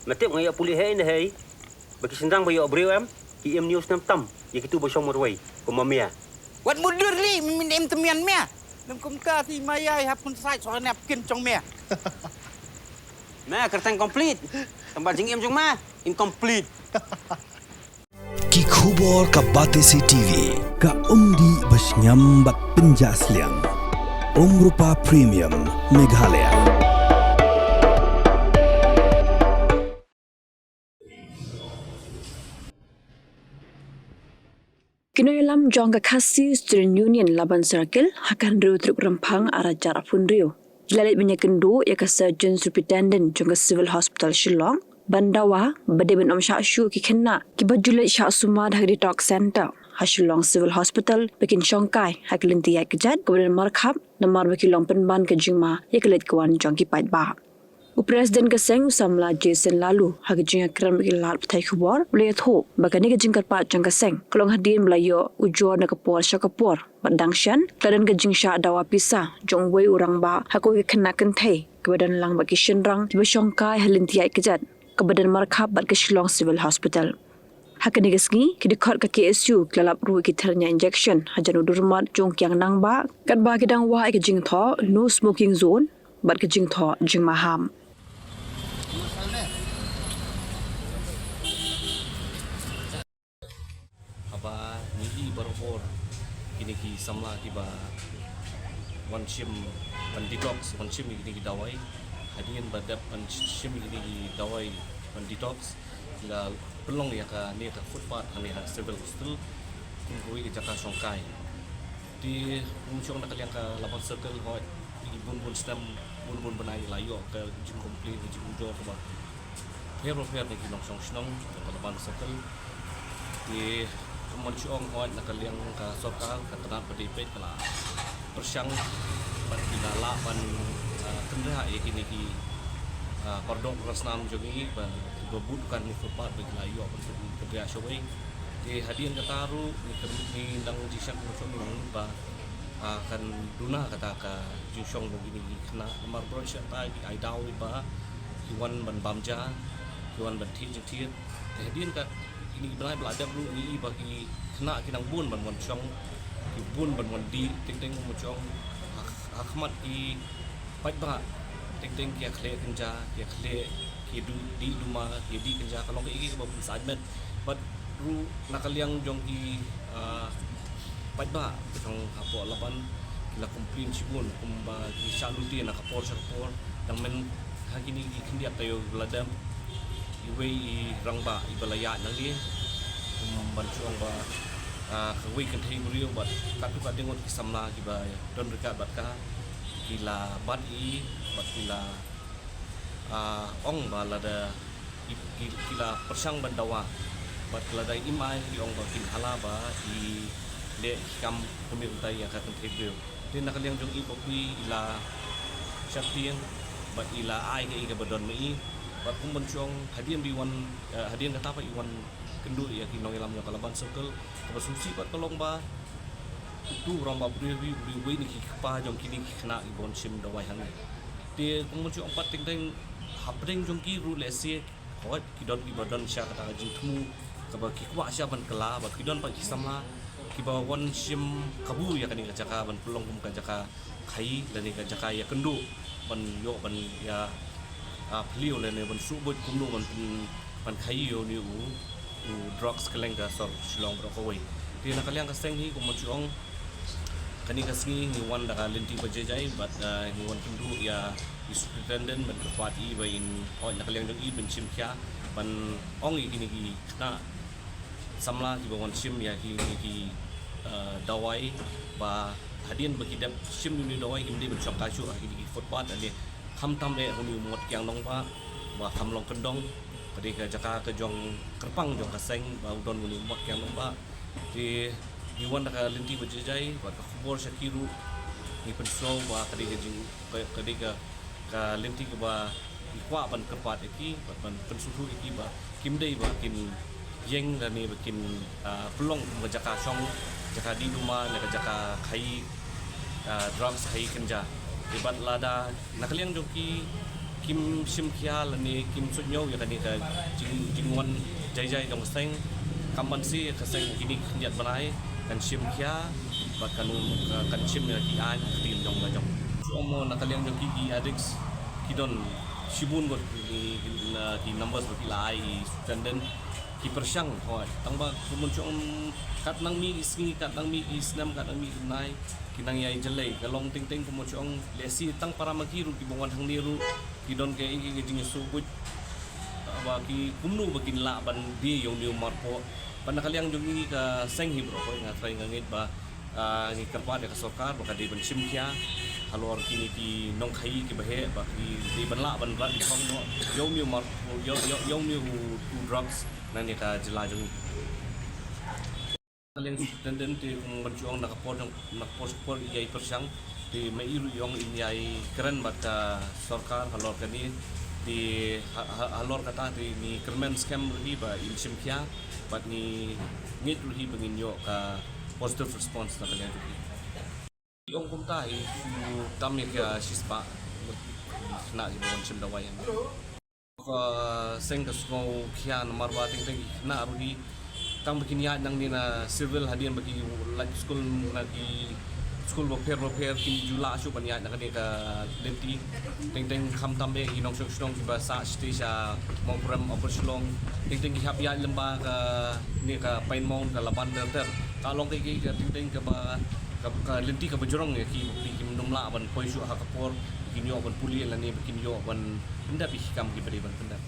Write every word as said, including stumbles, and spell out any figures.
Me tip nga ïoh pule hei ne hei. Ba ki shynrang ba ïoh briew em, ki im news nam tam ïa kitu ba shong marwei kum ma mia. Wat mudur li, me min im temian mia. Lem kumta ti ma ïai hap kun sait soal ne ap kin chong mia. Me kyrteng complete. Tang ba jingim jong me incomplete. Ki khubor ka Batesi T V. Ka umdih ba shngiam bad pynjah sliang. Umrupa Premium Meghalaya. Ki nongïalam jong ka Khasi Student Union Laban Circle ha ka hynriew tarik Rymphang arhajar arphew hynriew ki la leit ban ïakynduh ïa ka Surgeon Superintendent jong ka Civil Hospital Shillong ban dawa ba dei ban ym shah shuh ki khynnah kiba ju leit shah sumar ha ka Detox Center ha Shillong Civil Hospital ba kin shongkai ha ka lynti ïaid kjat kaba don markhap namar ba ki long pynban ka jingma ïa ka leit ka wan jong ki paidbah. U President ka seng u samla Jason Laloo ha ka jingïakren bad ki lad pathai khubor u la ïathuh ba kane ka jingkyrpad jong ka seng ka long hadien ba la ïoh ujor na ka por sha ka por bad dang shen ka la don ka jingshah dawa pisa jong uwei u rangbah ha kawei ka khynnah kynthei kaba don lang bad ki shynrang kiba shongkai ha lynti ïaid kjat kaba don markhap bad ka Shillong Civil Hospital. Ha kane ka sngi ki dkhot ka K S U ki la lap ruh ïa ki thyrnia injection hajan u durmat jong u kiang nangbah katba ki dang wah ïa ka jingthoh No Smoking Zone bad ka jingthoh jingmaham. Haba ngi i baroh kine ki samla kiba wan shim ban detox, wan shim kine ki dawai, hadien ba dep ban shim kine ki dawai ban detox, ki la pynlong ïa kane ka footpath hangne ha Civil Hospital kum kawei ka jaka shongkai. Te kum shong na ka liang ka Laban Circle hooid, ïa ki bun bun snem, bun bun bnai la ïoh ka jingcomplain, ka jingujor kaba pher ba pher na ki nongshong shnong jong ka Laban Circle. Te kum ban shu ong hooid na ka liang ka sorkar ka tnat ba dei peit ka la pyrshang bad ki la lah ban, ah, kynriah ïa kine ki, ah, kordor kordor snam jong ngi ba kiba bud dukan ne footpath ba ki la ïoh ban kynriah shawei. Te hadien kata ruh ngi kyrmen, ngi dang jingsngewsih kum shong ngi ba, ah, kan duna kata ka jingshong jong kine ki khynnah namar baroh shi katta ki ai daw ba ki wan ban bam ja, ki wan ban thied jingthied. Te hadien ka kine ki bnai ba la dep ruh ngi i ba ki khynnah ki nang bun ban wan shong, ki bun ban wan dih, teng teng kum shong ha, ha khmat ki paidbah, teng teng ki ïa khleh kynja, ki ïa khleh, ki ïa dih duma, ki ïa dih kynja, ka long kaei kaei kaba pynsah met. Bad ruh na ka liang jong ki, ah, paidbah ba shong hapoh Laban ki la complain shibun kumba ki shah lute na ka por sha ka por. Dang mynta ha kine ki khyndiat taïew ba la dep, iwei i rangbah iba la ïaid nangne, kum ban shu ong ba, ah, kawei kynthei briew bad katto katne ngut ki samla kiba don ryngkat bad ka ki la bat ïa i bad ki la, ah, ong ba lada i, ki, ki la pyrshang ban dawa bad lada im ai ki ong ba kin hala ba i leh ki kam kumne kumtai ïa ka kynthei briew. Te na ka liang jong i ba phi i la sheptieng bad i la ai kaei kaba don ma i bad kum ban shu ong hadien ba i wan, eh, hadien kata ba i wan kynduh ïa ki nongïalam jong ka Laban Circle, kaba sngewsih bad ka long ba utu u rangbah briew u dei uwei na ki kpa jong kine ki khynnah kiba wan shim dawai hangne. Te kum ban shu ong pat teng teng hapdeng jong ki ruh lehse hooid ki don kiba don sha kata ka jingthmu kaba ki kwah sha ban kylla bad ki don pat ki samla kiba wan shim kabu ïa kane ka jaka ban pynlong kum ka jaka khaïi lane ka jaka ïakynduh ban ïoh ban ïa, ah, phylliew lane ban shu buit kumno ban, ban khaïi ïa une u, u drugs kylleng ka sor Shillong baroh kawei. Te na ka liang ka seng hi kum ban shu ong kane ka sngi ngi wan da ka lynti ba jai jai bad, ah, ngi wan kynduh ïa i superintendent ban kyrpad ïa i ba in hooid na ka liang jong i ban shim khia ban ong ïa kine ki khynnah samla kiba wan shim ïa kine ki, eh, dawai ba hadien ba ki dep shim ïa une u dawai kim dei ban shongkai shuh ha kine ki footpath lane khamtam eh une u mot kiang nongbah ba kham long kyndong. Ka dei ka jaka ka jong kyrpang jong ka seng ba u don une u mot kiang nongbah. Te ngi wan da ka lynti ba jai jai bad ka khubor sha ki ruh ngi pynsngew ba ka dei ka jing, ka, ka dei ka, ka lynti kaba ngi kwah ban kyrpad ïa ki bad ban pynsngewthuh ïa ki ba kim dei ba kin ïeng lane ba kin, ah, pynlong kum ka jaka shong, jaka dih duma ne ka jaka khaïi, ah, drugs, khaïi kynja. Te bad lada na ka liang jong ki Kim shim khia lane kim suidñiew ïa kane ka jing, jingwan jai jai jong ka seng. Kam ban shu ka seng kine ki khyndiat bnai kan shim khia bad kan, kan shim ïa ki aiñ ha ka ktien jong la jong. Shu ong mo na ka liang jong ki, ki addicts ki don shibun bad ki, ki, ki numbers bad ki la ai i superintendent ki pyrshang hoi. Tang ba kumno shu ong, kat nang mih ki sngi, kat nang mih ki snem, kat nang mih ki bnai, ki nang ïai jlei. Ka long teng teng kumno shu ong, lehse tang para ma ki ruh kiba wan hangne ruh ki don kaei kaei ka jingïasngewthuh ba ki kumno ba kin lah ban die ïa une u marpoh. Bad na ka liang jong ngi ka seng hi baroh, nga trai nga ngeit ba, ah, ngi kyrpad ïa ka sorkar ba ka dei ban shim khia halor kine ki nongkhaii kiba heh, ba ki dei ban lah ban rat ïa une u mar, ïa, ïa, ïa une u, u drugs na kane ka jylla jong ngi. Ka liang superintendent te kum ban shu ong na ka por jong, na ka por shu por i ïai pyrshang, te ma i ruh i ong in ïai kren bad ka sorkar halor kane, te ha, ha, halor kata te ngi kyrmen skhem ruh hi ba in shim khia bad ngi ngeit ruh hi ba ngin ïoh ka positive response na ka liang ruh hi. I ong kumta hi, u tam ïa ka shispah khynnah kiba wan shim dawai hangne. Ka seng ka sngew khia namar ba teng teng ki khynnah ruh hi tang ba kin ïaid nangne na civil hadien ba ki leit skul na ki skul bapher bapher kim ju lah shuh ban ïaid na kane ka lynti. Teng teng khamtam eh ki nongshong shnong kiba sah shatei sha Mawprem, Upper Shillong. Teng teng ki hap ïaid lyngba kane ka Pine Mount, ka Laban ter ter. Ka long kaei kaei ka teng teng kaba ka, ka lynti kaba jrong ïa ki, ba kim nym lah ban poi shuh ha ka por ba kin ïoh ban pule lane ba kin ïoh ban pyndep ïa ki kam kiba dei ban pyndep.